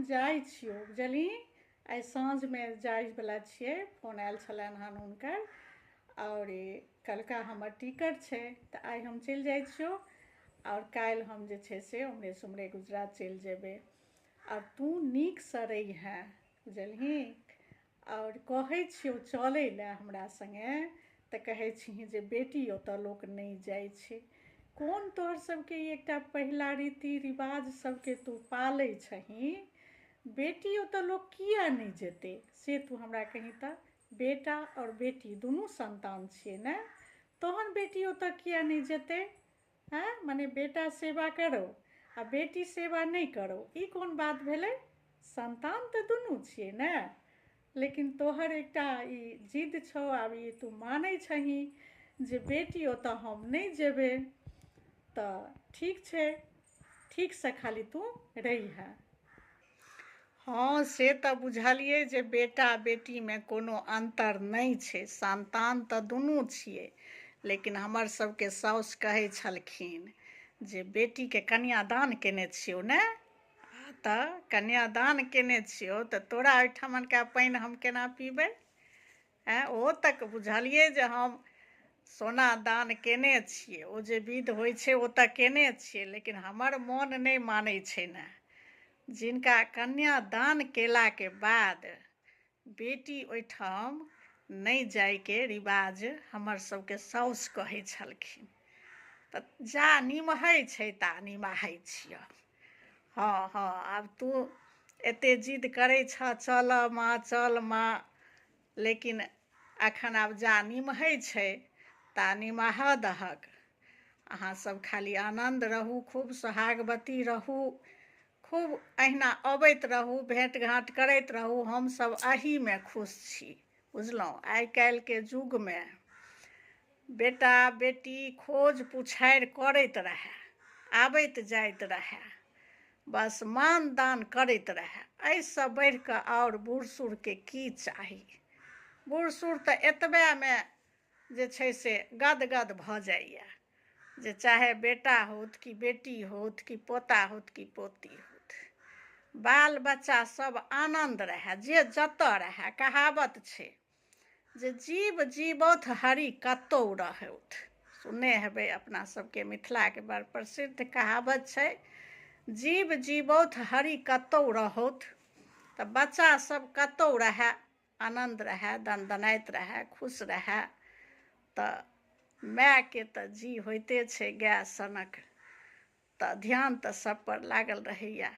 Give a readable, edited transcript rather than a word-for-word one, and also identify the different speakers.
Speaker 1: जाइ छियौ बुझलही। आइ साँझमे जाइवला छियै, फोन आयल छलनि हन हुनकर। आओर कल्हुका हमर टिकट छै, तऽ आइ हम चलि जाइ छियौ आओर काल्हि हम जे छै से उम्हरेसँ उम्हरे गुजरात चलि जेबै। आओर तू नीकसँ रहिहेँ, बुझलही। आओर कहै छियौ चलै लए हमरा सङ्गे, तऽ कहै छिही जे बेटी ओतऽ लोक नहि जाइ छै। कोन तोहर सबके ई एकटा पहिला रीति रिवाज सबके तू पालै छही? बेटी ओतऽ लोक किया नहि जेतै से तू हमरा कही तऽ। बेटा आओर बेटी दुनू सन्तान छियै ने, तहन बेटी ओतऽ किया नहि जेतै? आँय, मने बेटा सेवा करो आ बेटी सेवा नहि करो, ई कोन बात भेलै? सन्तान तऽ दुनू छियै ने। लेकिन तोहर एकटा ई जिद छौ, आब ई तू मानै छही जे बेटी ओतऽ हम नहि जेबै। तऽ ठीक छै, ठीकसँ खाली तू रहिहेँ। हँ, से तऽ बुझलियै जे बेटा बेटीमे कोनो अन्तर नहि छै, सन्तान तऽ दुनू छियै। लेकिन हमर सबके साउस कहै छलखिन जे बेटीके कन्यादान केने छियौ ने, तऽ कन्यादान केने छियौ तऽ तोरा ओहिठमनका पानि हम केना पीबै? आँय, ओ तक बुझलियै जे हम सोना दान केने छियै, ओ जे विध होइ छै ओ तऽ केने छियै, लेकिन हमर मोन नहि मानै छै ने। जिनका कन्यादान केलाके बाद बेटी ओहिठाम नहि जाइके रिवाज हमर सबके साउस कहै छलखिन। तऽ जा निमहै छै ता निमाहै छिअ। हँ हँ, आब तू एते जिद करै छह चल माँ चल माँ, लेकिन एखन आब जा निमहै छै ता निमाहऽ दहक। अहाँ सब खाली आनन्द रहू, खूब सोहागवती रहू, खूब अहिना अबैत रहू, भेँट घाँट करैत रहू, हमसब एहिमे खुश छी, बुझलहुँ। आइ काल्हिके युगमे बेटा बेटी खोज पुछारि करैत रहए, आबैत जाइत रहए, बस मान दान करैत रहए, एहिसँ बढ़ि कऽ आओर बूढ़ सूढ़के की चाही? बूढ़ सूढ़ तऽ एतबेमे जे छै से गदगद भऽ जाइए जे चाहे बेटा होथु कि बेटी होथु कि पोता होथु कि पोती होथु, बाल बच्चा सब आनन्द रहए जे जतऽ रहए। कहावत छै जे जीव जीवौथ हरि कतौ रहौथ। सुनने हेबै, अपना सबके मिथिलाके बड़ प्रसिद्ध कहावत छै, जीव जीवौथ हरि कतौ रहौथ। तऽ बच्चा सब कतौ रहए, आनन्द रहए, दनदनाइत रहए, खुश रहए, तऽ मायके तऽ जी होइते छै गाय सनक, तऽ ध्यान तऽ सबपर लागल रहैए।